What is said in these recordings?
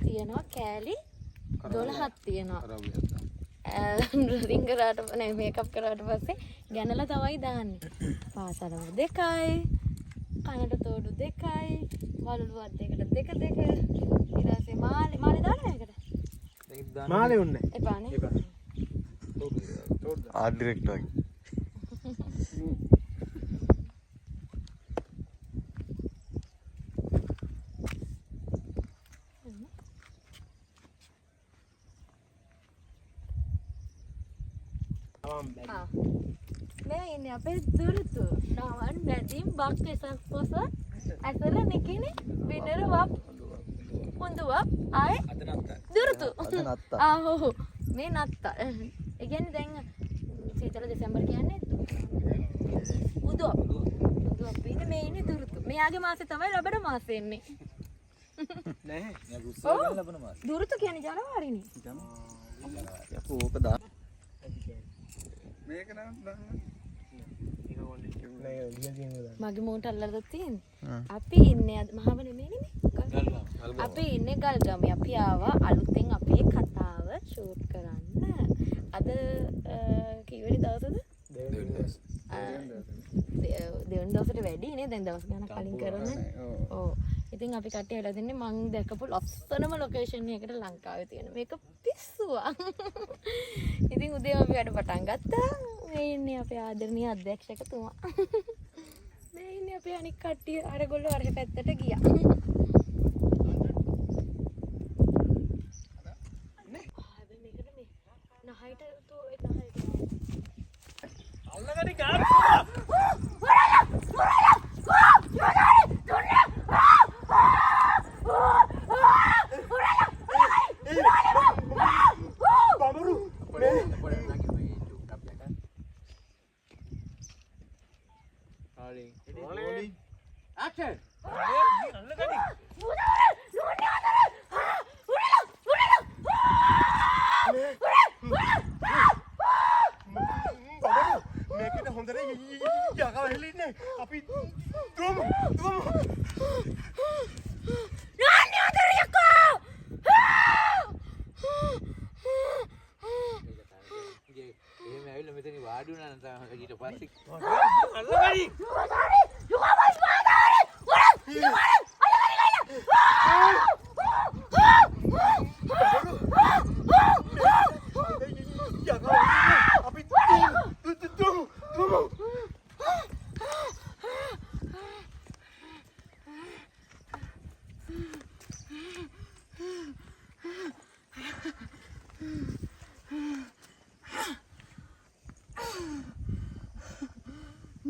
තියෙනවා කෑලි 12ක් තියෙනවා. රින් කරාට නෑ මේකප් කරාට පස්සේ ගැනලා තමයි දාන්නේ. පාසලම දෙකයි, කනට තෝඩු දෙකයි, වලලුවත් දෙකට දෙක දෙක. ඊට පස්සේ මාලේ මාලේ දාන්න ඒකට. මාලේ උන්නේ. එපානේ. එපා. ආර්ට් ඩිරෙක්ටර් වගේ. මේ ඉන්නේ අපේ දුරුතු. නවන් මැදින් බක් එසක් පොස ඇසර නිකිනි විනර වක් උඳුවක් ආයේ දුරුතු. අද නත්තා. ආ ඔව් මේ නත්තා. ඒ කියන්නේ දැන් සීතල දෙසැම්බර් කියන්නේ උදුවක්. උදුවක් ඉන්නේ මේ ඉන්නේ දුරුතු. මෙයාගේ මාසේ තමයි ලබන මාසේ එන්නේ. නැහැ. ඔව්. දුරුතු කියන්නේ ජනවාරිනේ. යකෝ ඕක දා. මේක නම් දන්න. නෑ ලියලා තියෙන එක දාන්න. මගේ මූන්ට අල්ලලා තියෙන්නේ. අපි ඉන්නේ අද මහව නෙමෙයි නේ. අපි ඉන්නේ ගල්ගමේ. අපි ආවා අලුතෙන් අපේ කතාව ෂූට් කරන්න. අද කීවෙනි දවසද? දෙවෙනි දවසට වැඩි නේ. දැන් දවස් ගානක් කලින් කරන. ඔව්. ඉතින් අපි කට්ටිය වෙලා තින්නේ මං දැකපු ලස්සනම ලොකේෂන් එකකට ලංකාවේ තියෙන. මේක පිස්සුවක්. ඉතින් උදේම අපි වැඩ පටන් ගත්තා. මේ ඉන්නේ අපේ ආදරණීය අධ්‍යක්ෂකතුමා. මේ ඉන්නේ අපේ අනික් කට්ටිය. අරගොල්ලෝ අර පැත්තට ගියා. හැබැයි මේකට මේ නහයට තෝ ඒ නහයට බමරු. බමරු. මේකට හොඳට යකා වැහිලා ඉන්නේ. අපි දුවමු දුවමු. එහෙම ඇවිල්ලා මෙතන වාඩි වුණා නම් තමයි ඊට පස්සේ යකා වැහිලා ඉන්නේ. අපි දුවමු දුවමු.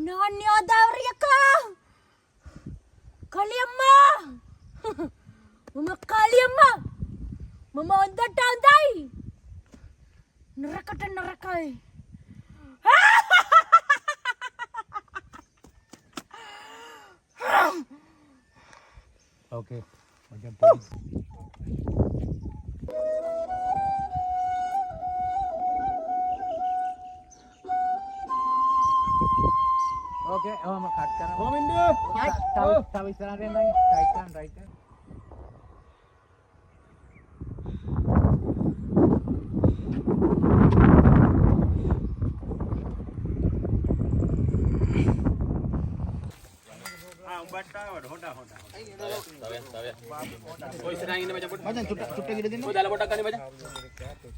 නාන්‍යදාවරියකා කලියම්මා මම කලියම්මා මම හොඳට හොඳයි නරකට නරකයි. ඕකේ මචං පොඩි ඕකේ ඔහම කට් කරමු. කොහොම ඉන්නේ? තව තව ඉස්සරහට එන්න රයිට් කරන් රයිට් කරන්.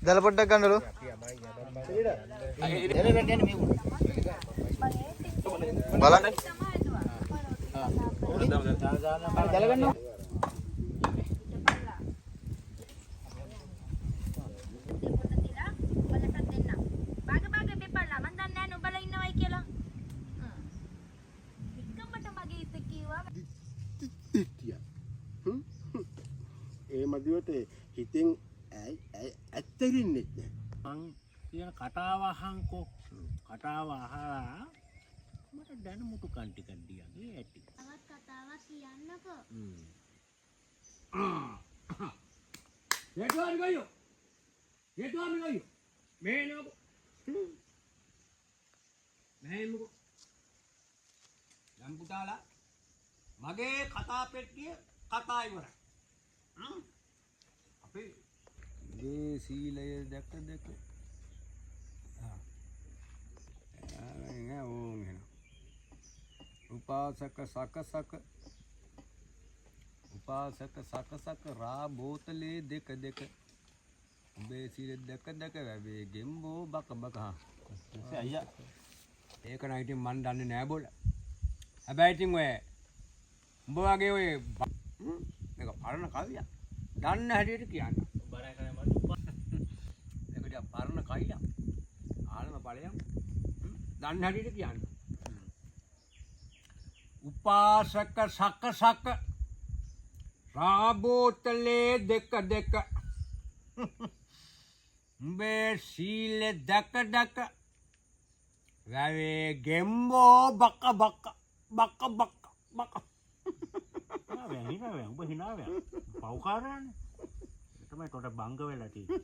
දල පොඩ්ඩක් ගන්නලු. බලන්න. බාග බාග බෙපල්ලා මං දන්නේ නැහැ නුඹලා ඉන්නවයි කියලා. නිකම්මට මගේ හිත කිව්වා. හිටියා. ඒ මදිවට හිතෙන් ඇත්තරින්නෙත් නෑ. මං කියන කතාව අහංකෝ. කතාව අහලා මට දැනුමුතු කන් ටිකක් දියගේ ඇති. තවත් කතාවක් කියන්නකෝ. හේතුවාමි ගයියෝ. හේතුවාමි ගයියෝ. මේ නෝකෝ. මෙහෙමකෝ. දැන් පුතාලා මගේ කතා පෙට්ටිය කතා ඉවරයි. අපි ගේ සීලය දැක දැක ඕන් එනවා. උපාසක සක සක උපාසක සක සක රා බෝතලේ දෙක දෙක උඹේ සීල දැක දැක වැවේ ගෙම්බෝ බක බක. හා අයියා ඒක නම් ඉතින් මන් දන්නේ නෑ බොල. හැබැයි ඉතින් ඔය උඹ වගේ ඔය මේක පරණ කවියක්. දන්න හැටියට කියන්න. මේක ටිකක් පරණ කවියක්. ආලම ඵලයන්. දන්න හැටියට කියන්න. උපාසක සක සක රා බෝතලේ දෙක දෙක උඹේ සීල දැක දැක වැවේ ගෙම්බෝ බක බක බක බක බක. හිනා වෙන, උඹ හිනා වෙන. පව්කාරයනේ. තමයි තොට බංග වෙලා තියෙන්නේ.